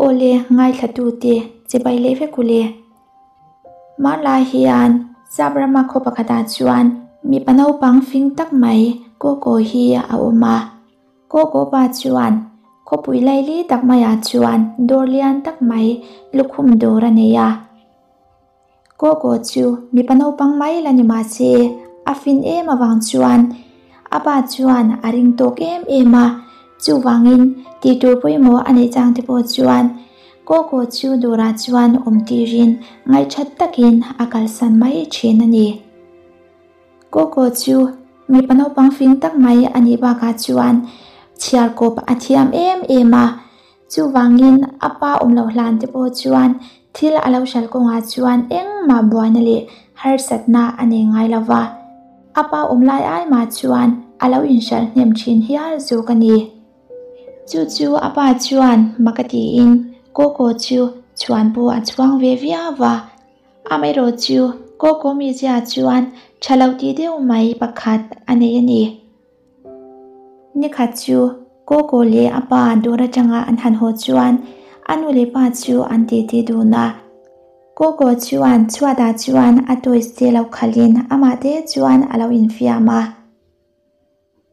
Awle ngaithlatute chibai leh vek ule. Hmanlai hian Sap rama khaw pakhatah chuan mipa naupang fing tak mai Koko hi a awm a. Koko pa chuan khawpui laili tak maiah chuan dawr lian tak mai lukhum dawr a nei a. Koko chu mipa naupang mai la ni mah se a fin em avang chuan a pa chuan a ring tawk em em a, chuvangin tih tur pawimawh a neih chang te pawh chuan Koko chu dawrah chuan awm tirin ngaihthat takin a kalsan mai thin a ni. Koko chu mipa naupang fing tak mai a nih bakah chuan chhiarkawp a thiam em em a, Chuvangin a pa awm loh hlan te pawh chuan thil a lo hral kawngah chuan engmah buaina leh harsatna a nei ngai lo va, a pa awm lai ai mah chuan a lo inhralh hnem thin hial zawk a ni. Chu chu a pa chuan mak a tiin Koko chu chhuan pawh a chhuang ve viau va, amaherawh chu Koko mizia chuan tha lo tih deuh mai pakhat a nei a ni. Nikhat chu Koko leh a pa dawr atanga an han haw chuan a nu leh pa chu an titi dun a. Koko chuan chhuatah chuan a toys te lo khalhin amah te chuan a lo infiam a.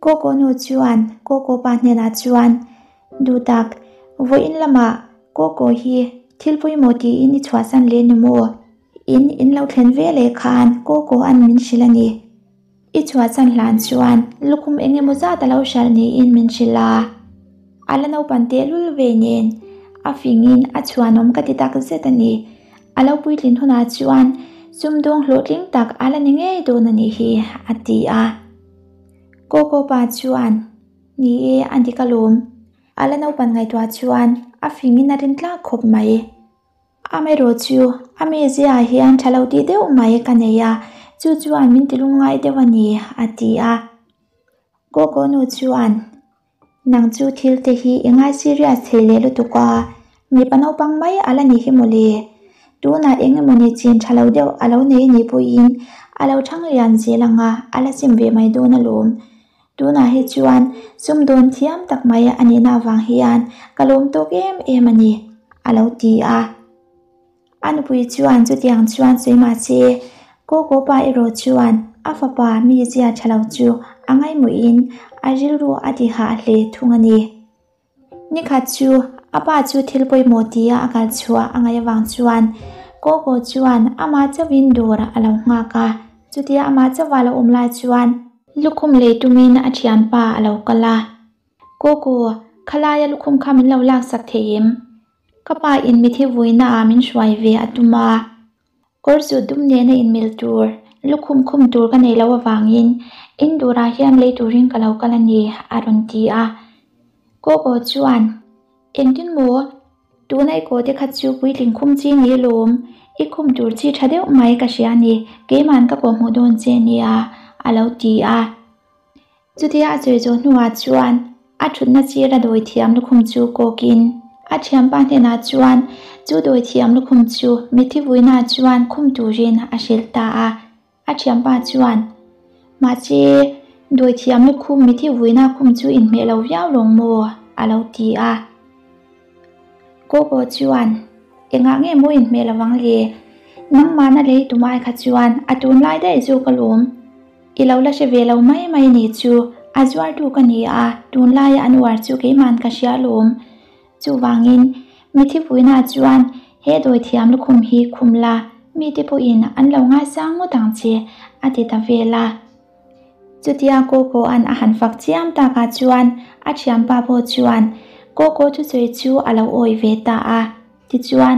Koko nu chuan Koko pa hnenah chuan, Duhtak, vawiin lamah Koko hi thil pawimawh tiin i chhuahsan leh ni maw? In in lo thlen ve leh khan Koko an min hrilh a ni. I chhuahsan hlan chuan lukhum eng emaw zat a lo hralh niin min hrilh a. A la naupan tehlul ve nen a fingin a chhuanawm ka ti tak zet a ni. A lo puitlin hunah chuan sumdawng hlawhtling tak a la ni ngei dawn a nih hi, a ti a. Koko pa chuan, Ni e, a dik alawm. A la naupan ngaihtuah chuan a fingin a rin tlak khawp mai. Amaherawh chu a mizia hian tha lo tih deuh mai ka nei a, chu chuan min ti lungngai deuh a ni, a ti a. Koko nu chuan, Nang chu thil te hi i ngai serious thei leh lutuk a, mipa naupang mai a la ni hi mawle. Tunah eng emawni chin tha lo deuh a lo nei ni pawhin a lo thang lian zel ang a, a la sim ve mai dawn alawm. Tunah hi chuan sumdawn thiam tak mai a nihna avang hian ka lawm tawk em em a ni, a lo ti a. A nupui chuan chutiang chuan sawi mah se, Koko pa erawh chuan a fapa mizia tha lo chu a ngaihmawhin a rilru a ti hah hle thung a ni. Nikhat chu a pa chu thil pawimawh tia a kal chhuah a ngaih avang chuan Koko chuan amah chauhin dawr a lo nghak a. Chutia amah chauha lo awm lai chuan lukhum lei tumin a thianpa a lo kal a. Koko, khalaia lukhum kha min lo laksak thei em? Ka pa in mithi vuina ah min hruai ve a tum a. Kawr chu dum nena inmil tur, lukhum khum tur ka nei lo avangin in durah hian lei turin ka lo kal a ni, a rawn ti a. Koko chuan, Engtin maw? Tuna i kaw te kha chu puitling khum chi ni lawm, i khum tur chi tha deuh mai ka hria a ni, keiman ka kawh hmuh dawn che nia, a lo ti a. Chutia a sawi zawh hnuah chuan a thutna sir a dawi thiam lukhum chu kawkin a thianpa hnenah chuan chu dawi thiam lukhum chu mitthi vuina chuan khum turin a hrilh ta a. A thianpa chuan, Mahse, dawi thiam lukhum mitthi vuina khum chu inhmeh lo viau lawng maw? a lo ti a. Koko chuan, Engah nge maw inhmeh lovang le? Nangmahna lei tumai kha chuan a tunlai daih zawk alawm. I lo la hre ve lo mai mai ni chu, a zuartu ka ni a, tunlaia an uar chu keiman ka hria alawm. Chuvangin, mithi puina chuan he dawithiam lukhum hi khum la, mite pawhin an lo ngaisang ngawt ang che, a ti ta vel a. Chutia Koko-a'n a han fak chiam takah chuan a thianpa pawh chuan Koko thusawi chu a lo awi ve ta a. Tichuan,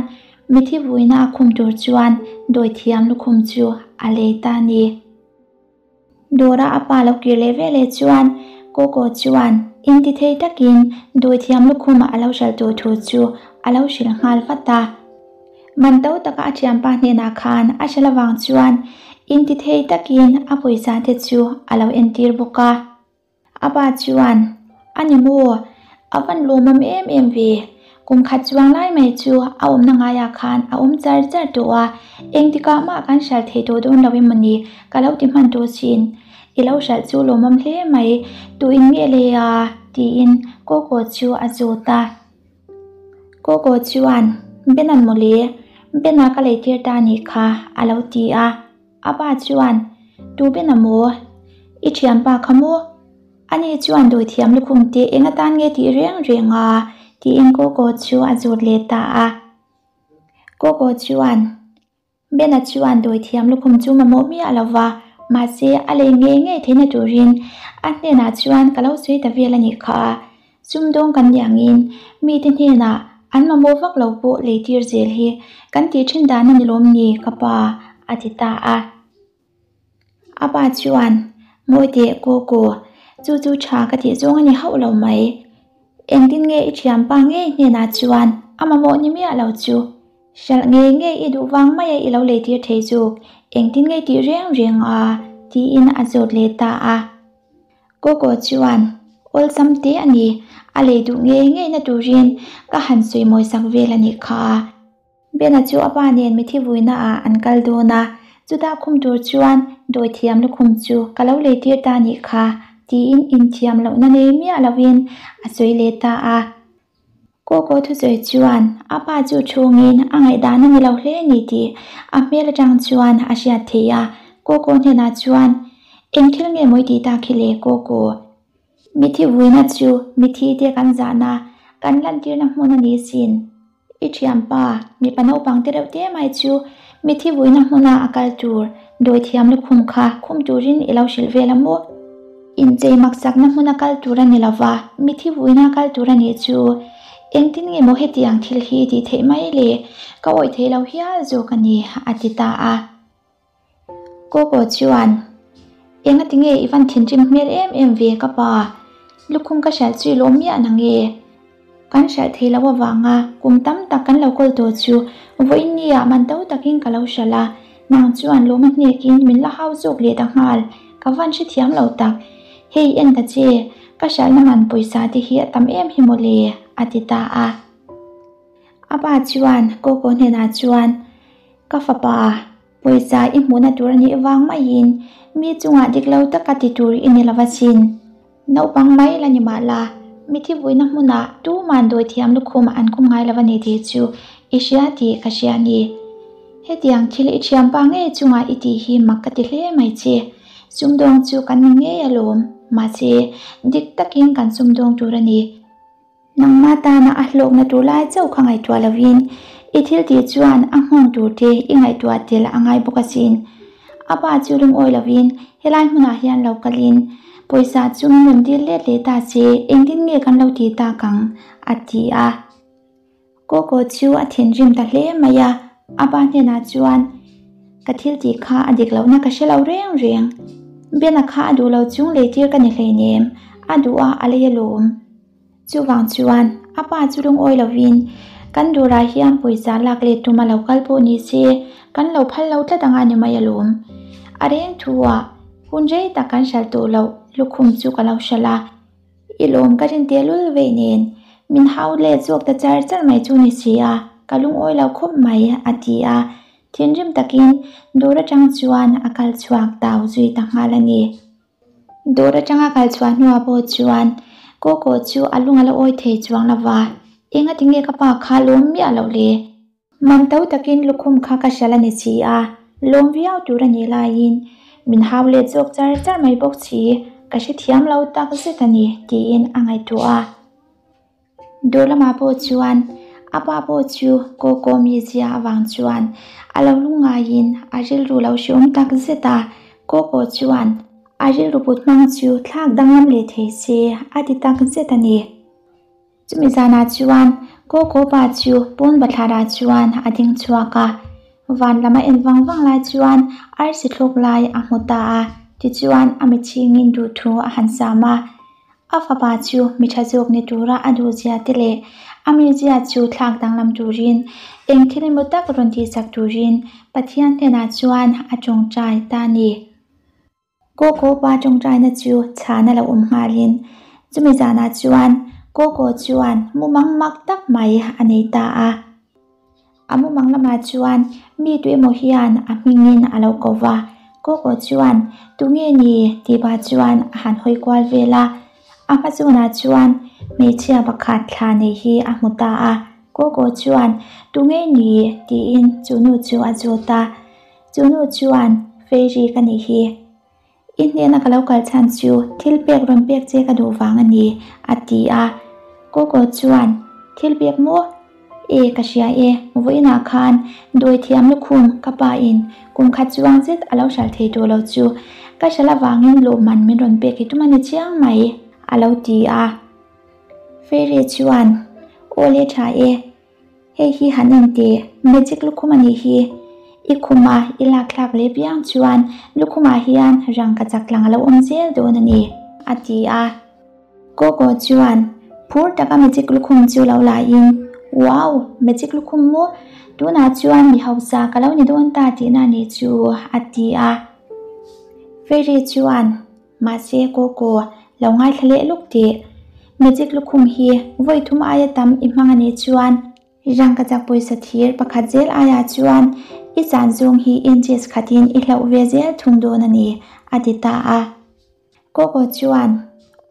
mithi vuina a khum tur chuan dawithiam lukhum chu a lei ta a ni. Dawra a pa lo kir leh ve leh chuan Koko chuan intithei takin dawithiam lukhum a lo hralh tur thu chu a lo hrilh nghal vat a. Man to taka a thianpa hnenah khan a hralh avang chuan intithei takin a pawisa te chu a lo entir bawk a. A pa chuan, A ni maw? A van lawmawm em em ve. Kum khat chuang lai mai chu a awmna ngaiah khan a awm char char tawh a, engtikah mah kan hralh thei tawh dawn lo emaw ni ka lo ti hman tawh chin. I lo hralh chu lawmawm hle mai, tuin nge le a? tiin Koko chu a zawt a. Koko chuan, Bena'n mawle, Bena ka leitir ta nih kha, a lo ti a. A pa chuan, Tu Bena maw? I thianpa kha maw? Ani chuan dawithiam lukhum te eng atan nge tih reng reng a? tiin Koko chu a zawt leh ta a. Koko chuan, Bena chuan dawithiam lukhum chu mamawh miah lo va, mahse a lei ngei ngei theihna turin a hnenah chuan ka lo sawi ta vel a nih kha. Sumdawng kan nih angin mite hnenah an mamawh vak lo pawh leitir zel hi kan tih thin dan a ni lawm ni ka pa a ti ta a. A pa chuan, Ngawi teh Koko, chu chu tha ka tih zawng a ni hauh lo mai. Engtin nge i thianpa ngei hnenah chuan a mamawh ni miah lo chu? Hralh ngei ngei i duh vang maia i lo leitir thei zuk, engtin ngei tih reng reng a? tiin a zawt leh ta a. Koko chuan, Awlsam te a ni, a lei duh ngei ngei na turin ka han sawi mawi sak vel a nih kha. Bena chu a pa nen mithi vuina ah an kal dawn a, chutah khum tur chuan dawithiam lukhum chu ka lo leitir ta nih kha tiin inthiam lohna nei miah lovin a sawi leh ta a. Koko thusawi chuan a pa chu chhungin a ngaihdan a ni lo hle ni tih a hmel atang chuan a hriat theih a, Koko hnenah chuan, Eng thil nge mawi tih tak hi le Koko? Mithi vuina chu mithi te kan zahna, kan lantirna hmun a ni sin. I thianpa, mipa naupang te reuh te mai chu mithi vuina hmuna a kal tur dawithiam lukhum kha khum turin i lo hrilh vel a maw? Inchei maksakna hmuna kal tur a ni lova, mithi vuina kal tur a nih chu. Engtin nge maw hetiang thil hi tih theih mai le? Ka awih thei lo hial zawk a ni, a ti ta a. Koko chuan, Enga tinge i van thinrim hmel em em ve ka pa? Lukhum ka hralh chu i lawm miah na nge? Kan hralh thei lo avanga kum tam tak kan lo kawl tawh chu vawiin ni ah man to takin ka lo hralh a, nang chuan lawm a hnekin min la hau zawk leh ta nghal, ka van hrethiam lo tak. Hei en ta che, ka hralhna man pawisa te hi a tam em hi mawle, a ti ta a. A pa chuan Koko hnenah chuan, Ka fapa, pawisa i hmuhna tur a nih vang maiin mi chungah dik lo taka ti tur i ni lova sin. Naupang mai la ni mah la, mithi vuina hmunah tuman dawithiam lukhum an khum ngai lova ni tih chu i hria tih ka hria a ni. Hetiang thil i thiampa ngei chungah i tih hi mak ka ti hle mai che. Sumdawng chu kan ni ngei alawm, mahse dik takin kan sumdawng tur a ni. Nangmah tana a hlawkna tur lai chauh kha ngaihtuah lovin i thil tih chuan a nghawng tur te i ngaihtuah tel a ngai bawk asin. A pa chu lungawi lovin helai hmunah hian lo kalin pawisa chu min rawn dil let leh ta se engtin nge kan lo tih tak ang? a ti a. Koko chu a thinrim ta hle mai a, a pa hnenah chuan, Ka thil tih kha a dik lohna ka hre lo reng reng. Bena kha a duh lo chung leitir ka ni hleinem, a duh a a lei alawm. Chuvang chuan a pa chu lungawi lovin, Kan durah hian pawisa lak let tum a lo kal pawh ni se, kan lo phal lo tlat anga ni mai alawm. A reng thu ah hun rei tak kan hralh tawh loh lukhum chu ka lo hralh a. I lawm ka rin tehlul vei nen min hau let zawk ta char char mai chu ni si a, ka lungawi lo khawp mai, a ti a. Thinrim takin dawr atang chuan a kal chhuak tau zui ta nghal a ni. Dawr atanga kal chhuah hnuah pawh chuan Koko chu a lung a la awi thei chuang lo va, Engati nge ka pa kha lawm miah loh le? Man to takin lukhum kha ka hralh a ni si a, lawm viau tur a nih laiin min hau let zawk char char mai bawk si, ka hrethiam lo tak zet a ni, tiin a ngaihtuah a. Dawr lamah pawh chuan a pa pawh chu Koko mizia avang chuan a lo lungngaiin a rilru lo hreawm tak zet a, Koko chuan a rilru put hmang chu thlak danglam leh thei se a ti tak zet a ni. Chumi zanah chuan Koko pa chu pawn bathlarah chuan a ding chhuak a, van lam a en vang vang lai chuan arsi thlawk lai a hmu ta a, tichuan a mitchhingin duhthu a han sam a. A fapa chu mi tha zawk ni tura a duhzia te leh a mizia chu thlak danglam turin eng thil emaw tak rawn tihsak turin Pathian hnenah chuan a tawngtai ta a ni. Koko pa tawngtaina chu chhana lo awm nghalin chumi zanah chuan Koko chuan mumang mak tak mai a nei ta a. A mumang lamah chuan mi tu emaw hian a hmingin a lo ko va, Koko chuan tunge ni tih pah chuan a han hawi kual vel a. A hma zawnah chuan hmeichhia pakhat thla nei hi a hmu ta a. Koko chuan, Tunge i ni? tiin chu nu chu a zawt a. Chu nu chuan, Fairy ka nih hi. I hnena ka lo kal chhan chu thil pek rawn pek che ka duh vang a ni, a ti a. Koko chuan, Thil pek maw? E, ka hria e, vawiinah khan dawi thiam lukhum ka pa in kum khat chuang zet a lo hral thei tawh lo chu ka hral avangin lawmman min rawn pek i tum a ni chiang mai, a lo ti a. Fairy chuan, Aw le tha e, hei hi han en teh, magic lukhum a nih hi. I khuma i lak thlak leh piang chuan lukhumah hian rangka chak tlang a lo awm zel dawn a ni, a ti a. Koko chuan phur taka magic lukhum chu lo la in, Wow! Magic lukhum maw? Tunah chuan mi hausa ka lo ni dawn ta tihna a nih chu, a ti a. Fairy chuan, Mahse Koko, lo ngaithla leh luk tih. Magic lukhum hi vawi thum aia tam i hmang a nih chuan, Rangkachak pawisa thir pakhat zel aiah chuan i chan zawng hi inches khatin i hlauh ve zel thung dawn a ni, a ti ta a. Koko chuan,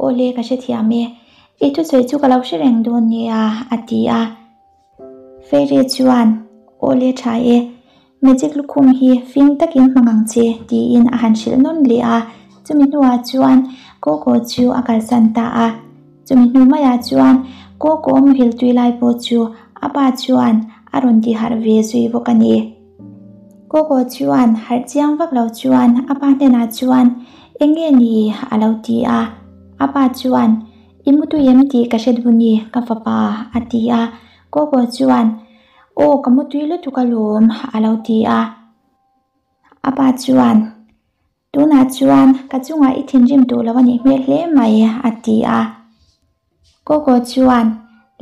Awle ka hrethiam e, i thusawi chu ka lo hre reng dawn nia, a ti a. Fairy chuan, Awle tha e, magic lukhum hi fing takin hmang ang che, tiin a han hrilh nawn leh a. Chumi hnuah chuan Koko chu a kalsan ta a. Chumi hnu maiah chuan Koko muhil tui lai pawh chu a pa chuan a rawn ti harh ve zui bawk a ni. Koko chuan harh chiang vak lo chuan a pa hnenah chuan, Eng nge ni? a lo ti a. A pa chuan, I mutui em tih ka hre duh ni, ka fapa, a ti a. Koko chuan, Aw, ka mutui lutuk alawm, a lo ti a. A pa chuan, Tunah chuan ka chungah i thinrim duh lo a nih hmel hle mai, a ti a. Koko chuan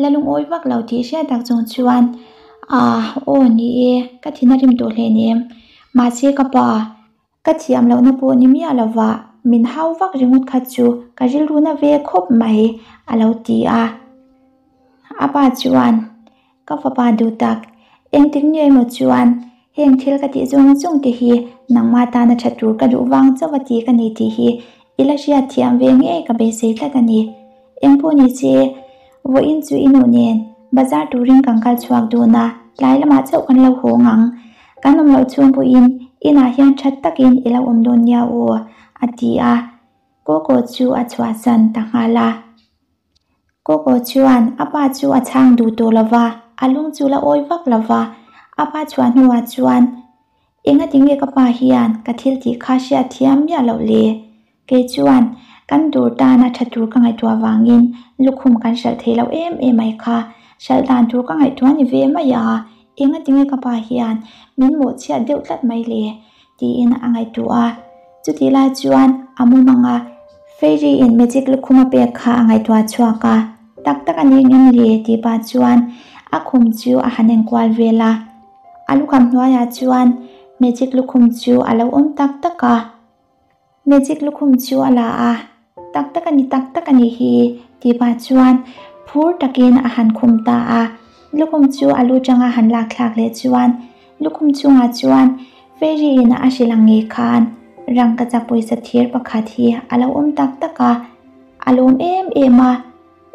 la lungawi vak lo tih hriat tak chung chuan, Ah, aw ni e, ka thin a rim duh hleinem. Mahse ka pa, ka thiam lohna pawh ni miah lova min hau vak ringawt kha chu ka rilru na ve khawp mai, a lo ti a. A pa chuan, Ka fapa duh tak, engtik nge emaw chuan heng thil ka tih zawng zawng te hi nangmah tana tha tur ka duh vang chauh a ti ka ni tih hi i la hriat thiam ve ngei ka beisei tlat a ni. Engpawh ni che, vawiin chu i nu nen bazar turin kan kal chhuak dawn a, tlai lamah chauh kan lo hawng ang. Kan awm loh chhung pawhin inah hian that takin i lo awm dawn nia aw, a ti a. Koko chu a chhuahsan ta nghal a. Koko chuan a pa chu a chhang duh tawh lo va, a lung chu la awi vak lo va. A pa chhuah hnuah chuan, Engati nge ka pa hian ka thil tih kha hriat thiam miah loh le? Kei chuan kan dur tana tha tur ka ngaihtuah vangin lukhum kan hralh thei lo em em mai kha. Hralh dan tur ka ngaihtuah ni ve mai a, engati nge ka pa hian min mawhchhiat deuh tlat mai le? Tiin a ngaihtuah a. Chutih lai chuan a mumang a, Fairy in magic lukhum a pek kha a ngaihtuah chhuak a, tak tak a ni ngem le tih pah chuan a khum chu a han enkual vel a. A lukham hnuaiah chuan magic lukhum chu a lo awm tak tak a. Magic lukhum chu a la a, tak tak a ni tak tak a nih hi tih pah chuan phur takin a han khum ta a. Lukhum chu a lu tanga han lak thlak leh chuan lukhum chungah chuan Fairy in a hrilh ang ngei khan rangkachak pawisa thir pakhat hi a lo awm tak tak a, a lawm em em a.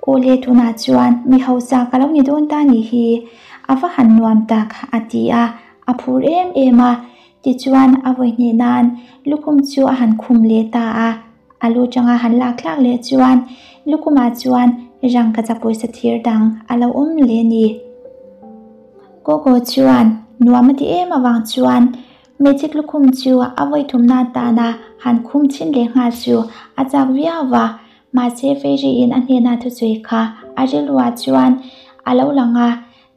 Awle tunah chuan mi hausa ka lo ni dawn ta nih hi, a va han nuam tak a ti a, a phur em em a. Tichuan a vawi hnih nan lukhum chu a han khum leh ta a, a lu tanga han lak thlak leh chuan lukhumah chuan rangkachak pawisa thir dang a lo awm leh ni. Koko chuan nuam a ti em avang chuan magic lukhum chu a vawi thumna atana han khum chhin leh nghal chu a chak viau va, mahse Fairy in a hnena thusawi kha a rilruah chuan a lo lang a,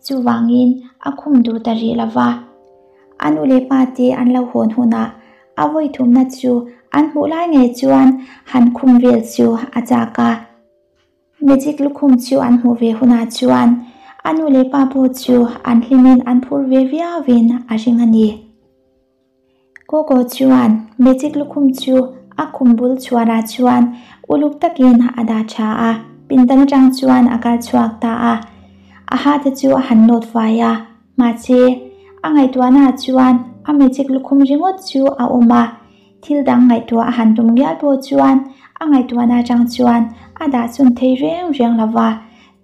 chuvangin a khum duh ta rih lo va. A nu leh pa te an lo hawn hunah a vawi thumna chu an hmuh lai ngei chuan han khum vel chu a chak a. Magic lukhum chu an hmuh ve hunah chuan a nu leh pa pawh chu an hlimin an phur ve viauin a ring a ni. Koko chuan magic lukhum chu a khum bul chhuarah chuan uluk takin a dah tha a, pindan atang chuan a kal chhuak ta a. A ha te chu a han nawt fai a. Mahse, a ngaihtuahnaah chuan a magic lukhum ringawt chu a awm a, thil dang ngaihtuah a han tum ngial pawh chuan a ngaihtuahna atang chuan a dah chhun thei reng reng lo va.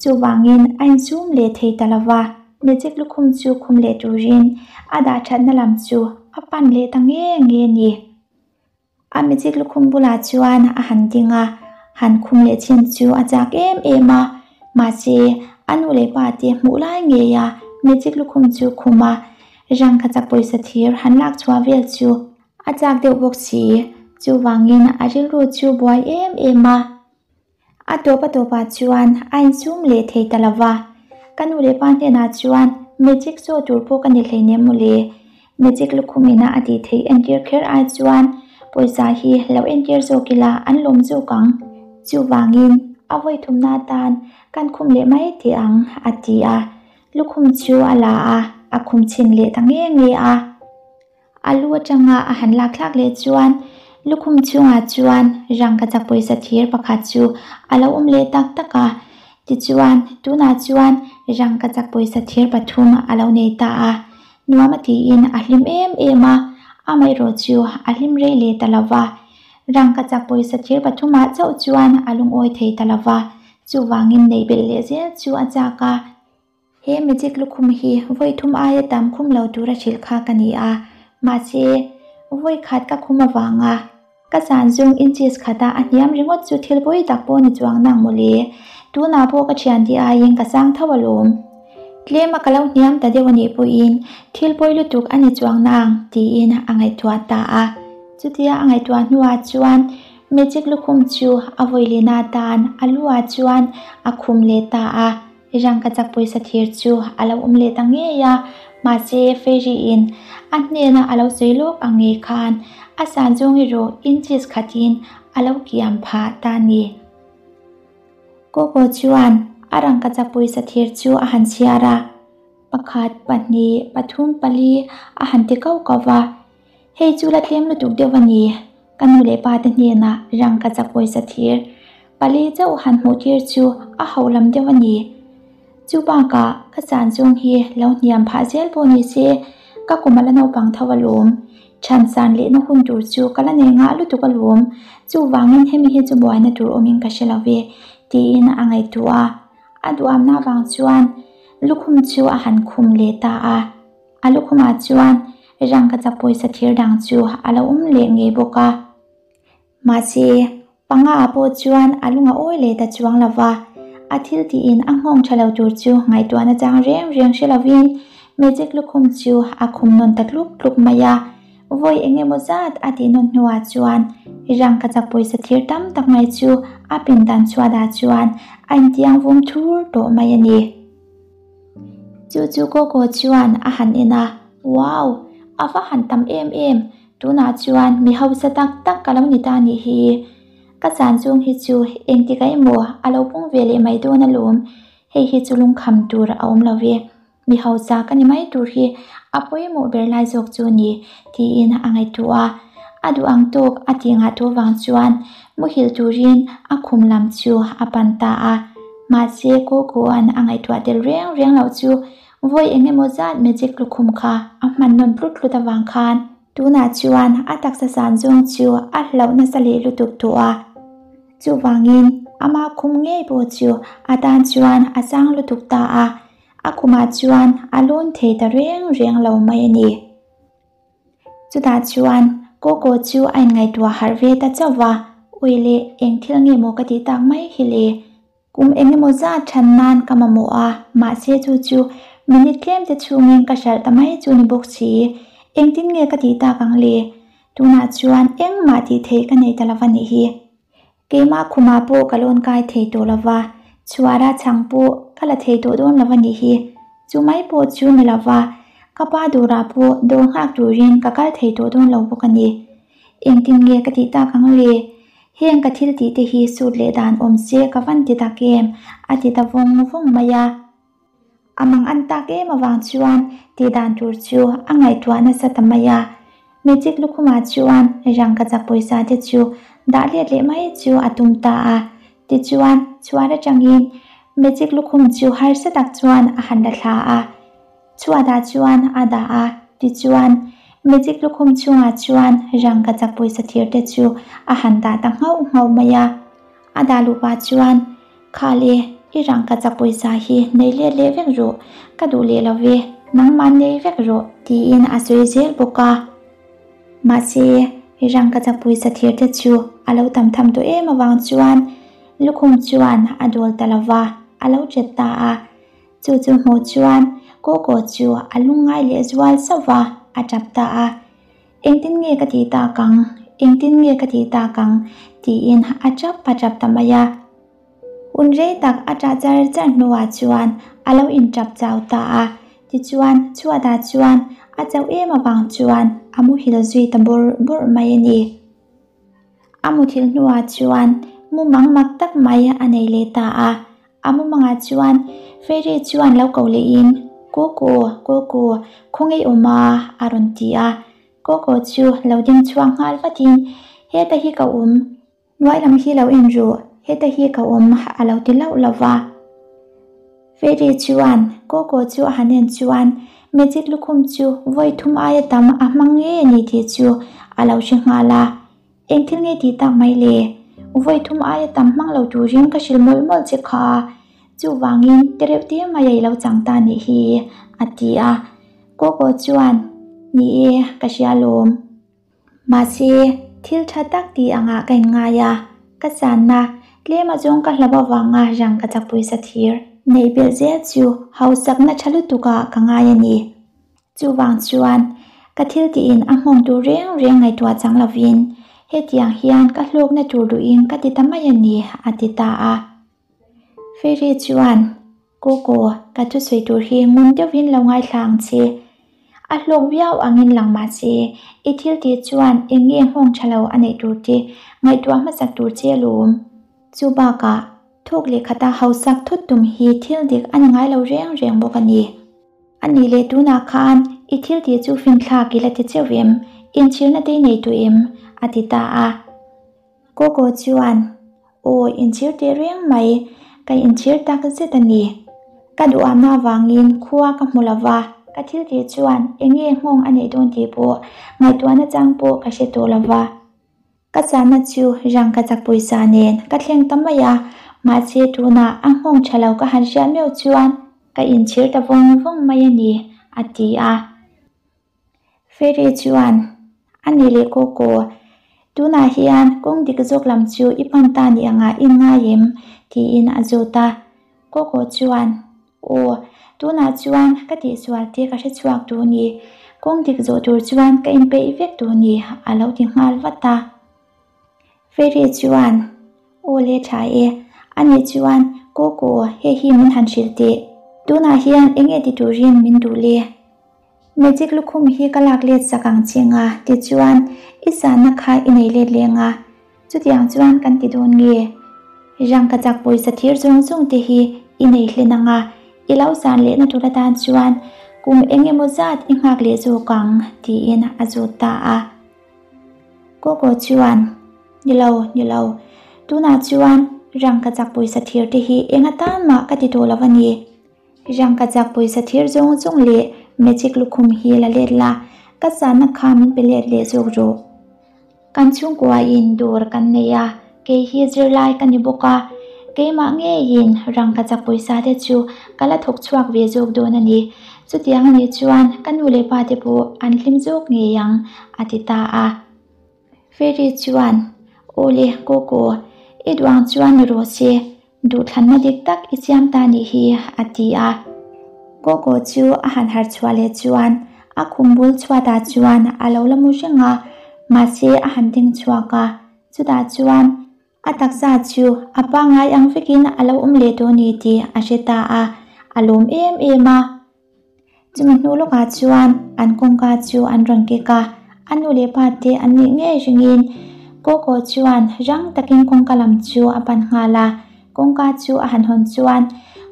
Chuvangin a insum leh thei ta lo va, magic lukhum chu khum leh turin a dah thatna lam chu a pan leh ta nge nge a ni. A magic lukhum bulah chuan a han ding a, han khum leh chin chu a chak em em a, mahse a nu leh pa te hmuh lai ngei a magic lukhum chu khum a, rangkachak pawisa thir han lak chhuah vel chu a chak deuh bawk si. Chuvangin a rilru chu buai em em a. A tawp a tawpah chuan a insum leh thei ta lo va, Ka nu leh pa hnenah chuan magic chaw tur pawh ka ni hleinem mawle, magic lukhum ina a tih theih entir kher ai chuan pawisa hi lo entir zawk ila an lawm zawk ang. Chuvangin a vawi thumna atan kan khum leh mai teh ang, a ti a. Lukhum chu a la a, a khum chhin leh ta nge nge a. A lu atanga a han lak thlak leh chuan lukhum chhungah chuan rangkachak pawisa thir pakhat chu a lo awm leh tak tak a. Tichuan, tunah chuan rangkachak pawisa thir pathum a lo nei ta a. Nuam a tiin a hlim em em a, amaherawh chu a hlim rei leh ta lo va. Rangkachak pawisa thir pathumah chauh chuan a lungawi thei ta lo va, chuvangin neih belh leh zel chu a chak a. He magic lukhum hi vawi thum aia tam khum lo tura hrilh kha ka ni a, mahse vawi khat ka khum avanga ka zan zung inches khata a hniam ringawt chu thil pawi tak pawh ni chuang nang mawle. Tunah pawh ka thian tih aiin ka sang tho alawm. Tlema ka lo hniam ta deuh anih pawhin thil pawi lutuk a ni chuang nang tiin a ngaihtuah ta a. Chutia a ngaihtuah hnuah chuan magic lukhum chu a vawi lehna atan a lu ah chuan a khum leh ta a. Rangkachak pawisa thir chu a lo awm leh ta ngei a, mahse Fairy-in a hnena a lo sawi lawk ang ngei khan a san zawng erawh inches khatin a lo kiam phah ta a ni. Coco chuan a rangkachak pawisa thir chu a han chhiar a, pakhat, pahnih, pathum, pali a han ti kau kau va, Hei chu la tlem lutuk deuh a ni, ka nu leh pa te hnenah rangkachak pawisa thir pali chauh han hmuh tir chu a ho lam deuh a ni. Chu bakah ka chan zawng hi lo hniam phah zel pawh ni se, ka kum a la naupang tho alawm. Chhan san lehna hun tur chu ka la nei ngah lutuk alawm, chuvangin hemi hi chu buaina tur awmin ka hre lo ve, tiin a ngaihtuah a. A duamna avang chuan lukhum chu a han khum leh ta a. A lukhumah chuan rangkachak pawisa thir dang chu a lo awm leh ngei bawk a. Mahse, panga ah pawh chuan a lung a awi leh ta chuang lo va, a thil tiin a nghawng tha lo tur chu ngaihtuahna chang reng reng hre lovin magic lukhum chu a khum nawn ta tluk tluk mai a. Vawi eng emaw zat a tih nawn hnuah chuan rangkachak pawisa thir tam tak mai chu a pindan chhuatah chuan a intiang vum thur tawh mai a ni. Chu chu Coco chuan a han en a, Wow! A va han tam em em, tunah chuan mi hausa tak tak ka lo ni ta nih hi. Ka chan chung hi chu engtik ah emaw a lo pung ve leh mai dawn alawm, hei hi chu lungkham tur a awm lo ve, mi hausa ka ni mai tur hi a pawimawh ber lai zawk chu a ni, tiin a ngaihtuah a. A duh ang tawk a tih ngah tawh vang chuan muhilh turin a khum lam chu a pan ta a. Mahse, Coco-a'n a ngaihtuah tel reng reng loh chu vawi eng emaw zat magic lukhum kha a hman nawn tlut tlut avang khan tunah chuan a taksa san zawng chu a hlauh nasa leh lutuk tawh a. Chuvangin, ama khum ngei pawh chu a tan chuan a chang lutuk ta a, a khumah chuan a lawn thei ta reng reng lo mai a ni. Chutah chuan Coco chu a inngaihtuah harh ve ta chauh va, Ui le, eng thil nge maw ka tih tak mai hi le? Kum eng emaw zat than nan ka mamawh a, mahse chu chu minute tlem te chhungin ka hralh ta mai chu ni bawk si. Engtin nge ka tih tak ang le? Tunah chuan engmah tih theih ka nei ta lo va nih hi. Keimah khumah pawh ka lawn kai thei tawh lo va, chhuara chhang pawh ka la thei tawh dawn lo a nih hi. Chu mai pawh chu ni lo va, ka pa dawrah pawh dawr nghak turin ka kal thei tawh dawn lo bawk a ni. Engtin nge ka tih tak ang le? Heng ka thil tih te hi sut leh dan awm se ka van ti tak em? a ti ta vawng vawng mai a. A mang an tak em avang chuan tih dan tur chu a ngaihtuah nasa ta mai a. Magic lukhumah chuan rangkachak pawisa te chu dah let leh mai chu a tum ta a. Tichuan, chhuar atangin Magic lukhum chu harsa tak chuan a han la thla a. Chhuatah chuan a dah a, tichuan Magic lukhum chungah chuan rangkachak pawisa thir te chu a han dah ta nghauh nghauh mai a. A dah luh pah chuan, Kha le. I rangkachak pawisa hi nei let leh vek rawh, ka duh leh lo ve, nangmah nei vek rawh, tiin a sawi zel bawk a. Mahse, rangkachak pawisa thir te chu a lo tam tham tawh em avang chuan lukhum chuan a dawl ta lo va, a lo chet ta a. Chu chu hmuh chuan Koko chu a lungngai leh zual sauh va, a tap ta a. Engtin nge ka tih tak ang? Engtin nge ka tih tak ang? tiin a tap a tap ta mai a. Hun rei tak a tah char char hnuah chuan a lo intap chau ta a. Tichuan, chhuatah chuan a chauh em avang chuan a muhil zui ta bawrh bawrh mai a ni. A muthilh hnuah chuan mumang mak tak mai a nei leh ta a. A mumangah chuan Fairy chuan lo ko lehin, Koko, Koko, khawngaih awm a, a rawn ti a. Koko chu lo ding chhuak nghal vatin, Heta hi ka awm, hnuai lam hi lo en ru, heta hi ka awm, a lo ti lauh lauh va. Fairy chuan Koko chu a han en chuan magic lukhum chu vawi thum aia tam a hmang ngei a ni tih chu a lo hre nghal a. Eng thil nge tih tak mai le? Vawi thum aia tam hmang lo turin ka hrilh mawlh mawlh che kha. Chuvangin te reuh te mai a i lo chang ta nih hi, a ti a. Koko chuan, Ni e, ka hria lawm. Mahse, thil tha tak tih angah ka inngai a, ka channa tlem azawng ka hlauh avanga rang ka chakpui sa thir neih belh zel chu hausakna tha lutukah ka ngai a ni. Chuvang chuan, ka thil tihin a nghawng tur reng reng ngaihtuah chang lovin, hetiang hian ka hlawkna tur duhin ka ti ta mai a ni, a ti ta a. Fairy chuan, Koko, ka thusawi tur hi ngun deuhin lo ngaithla ang che. A hlawk viau angin lang mah se, i thil tih chuan eng nge nghawng tha lo a neih tur te ngaihtuah hmasak tur che alawm. Chu bakah, thawk leh khata hausak thut tum hi thil dik a ni ngai lo reng reng bawk a ni. A nih leh tunah khan i thil tih chu finthlak i la ti cheuh em? Inchhirna te i nei tawh em? a ti ta a. Koko chuan, Aw, inchhir teh reng mai, ka inchhir tak zet a ni. Ka duhahna avangin khua ka hmu lo va, ka thil tih chuan eng nge nghawng a neih dawn tih pawh ngaihtuahna chang pawh ka hre tawh lo va. Ka chahna chu rang ka chak pawisa nen ka thleng ta mai a, mahse tunah a nghawng tha lo ka han hriat meuh chuan ka inchhir ta vawng vawng mai a ni, a ti a. Fairy chuan, A ni leh Koko, tunah hian kawng dik zawk lam chu i pan ta ni anga i ngai em? tiin a zawt a. Koko chuan, Aw, tunah chuan ka tihsual te ka hre chhuak tur ni, kawng dik zawh tur chuan ka inpeih vek tur ni, a lo ti nghal vat a. Fairy chuan, Aw le tha e, a nih chuan Koko hei hi min han hrilh teh, tunah hian eng nge ti turin min duh le? Magic lukhum hi ka lak let sak ang che nga tichuan i zahna kha i nei let leh nga, chutiang chuan kan ti dawn nge? Rangkachak pawisa thir zawng zawng te hi i nei hlen ang a, i lo zan lehna tur atan chuan kum eng emaw zat i nghak leh zawk ang tiin a zawt ta a. Koko chuan, Ni lo, ni lo, tunah chuan rangkachak pawisa thir te hi eng atan mah ka ti tawh lo a ni. Rangkachak pawisa thir zawng zawng leh magic lukhum hi la let la, ka zahna kha min pe let leh zawk rawh. Kan chhungkuain dawr kan nei a, kei hi zirlai ka ni bawk a, keimah ngeiin rangkachak pawisa te chu ka la thawk chhuak ve zawk dawn a ni. Chutiang a nih chuan ka nu leh pa te pawh an hlim zawk ngei ang, a ti ta a. Fairy chuan, Aw le, Koko, i duang chuan ni rawh se, Duhthlanna dik tak i siam ta nih hi, a ti a. Koko chu a han harh chhuah leh chuan a khum bul chhuatah chuan a lo la mu reng a, mahse a han ding chhuak a. Chutah chuan a taksa chu a pangngai ang vekin a lo awm leh tawh ni tih a hre ta a, a lawm em em a. Chumi hnu lawkah chuan an kawngka chu an rawn kek a, a nu leh pa te an nih ngei ringin Koko chuan rang takin kawngka lam chu a pan nghal a. Kawngka chu a han hawn chuan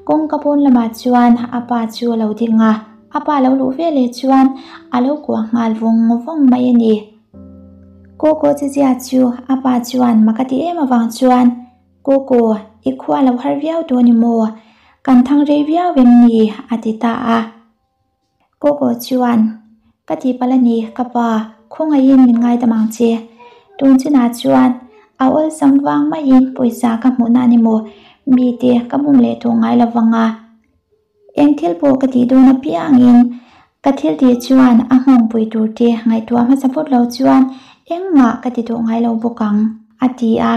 kawngka pawn lamah chuan a pa chu a lo ding a, a pa lo luh veleh chuan a lo kuah nghal vawng vawng mai a ni. Koko chezia chu a pa chuan mak a ti em avang chuan Koko, i khua lo har viau tawh a ni maw? Kan thang rei viau em ni? a ti ta a. Koko chuan, Ka ti palh a ni, ka pa, khawngaihin min ngaidam ang che. Tun chinah chuan a awlsam vang maiin pawisa ka hmuhna a ni maw? Mite ka bum leh tawh ngai lo vang a. Eng thil pawh ka tih dawn apiangin ka thil tih chuan a nghawngpui tur te ngaihtuah hmasa phawt lo chuan engmah ka ti tawh ngai lo bawk ang, a ti a.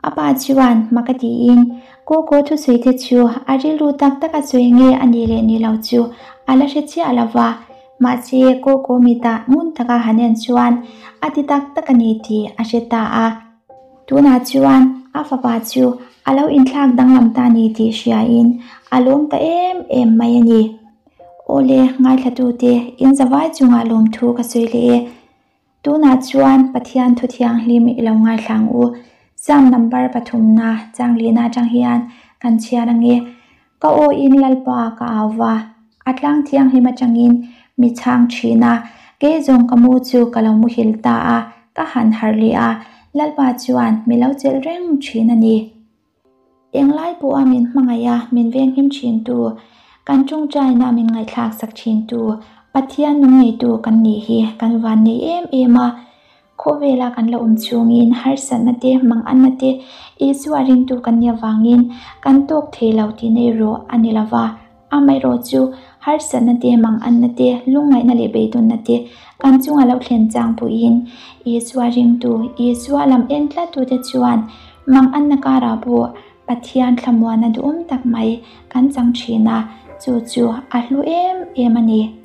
A pa chuan hma ka tiin Koko thusawi te chu a rilru tak tak a sawi nge a nih leh nih lo chu a la hre chiah lo va, mahse Koko mitah ngun taka han en chuan a ti tak tak a ni tih a hre ta a. Tunah chuan a fapa chu a lo inthlak danglam ta ni tih hriain a lawm ta em em mai a ni. Awle, ngaithlatute, in zavai chungah lawmthu ka sawi leh e. Tunah chuan Pathian thu thianghlim i lo ngaithla ang u. Psalm number pathumna changlihna atang hian kan chhiar ange. Ka awiin Lalpa ka au va, a tlang thianghlim atangin mi chhang thin a, kei zawng ka mu chu ka lo muhil ta a, ka han harh leh a, Lalpa chuan mi lo chelh reng thin a ni. Englai pawha min hmangaih a, min venghim thintu, kan tawngtaina min ngaihthlak sak thintu, Pathian nung neitu kan nih hi kan van nei em em a. Khawvela kan la awm chhungin harsatna te, manganna te, Isua ringtu kan nih avangin kan tawk thei lo tih na erawh a ni lo va. Amaherawh chu harsatna te, manganna te, lungngaihna leh beidawnna te kan chunga lo thlen chang pawhin Isua ringtu, Isua lam en tlattute chuan manganna karah pawh Pathian thlamuana duhawm tak mai kan chang thin a, chu chu a hlu em em a ni.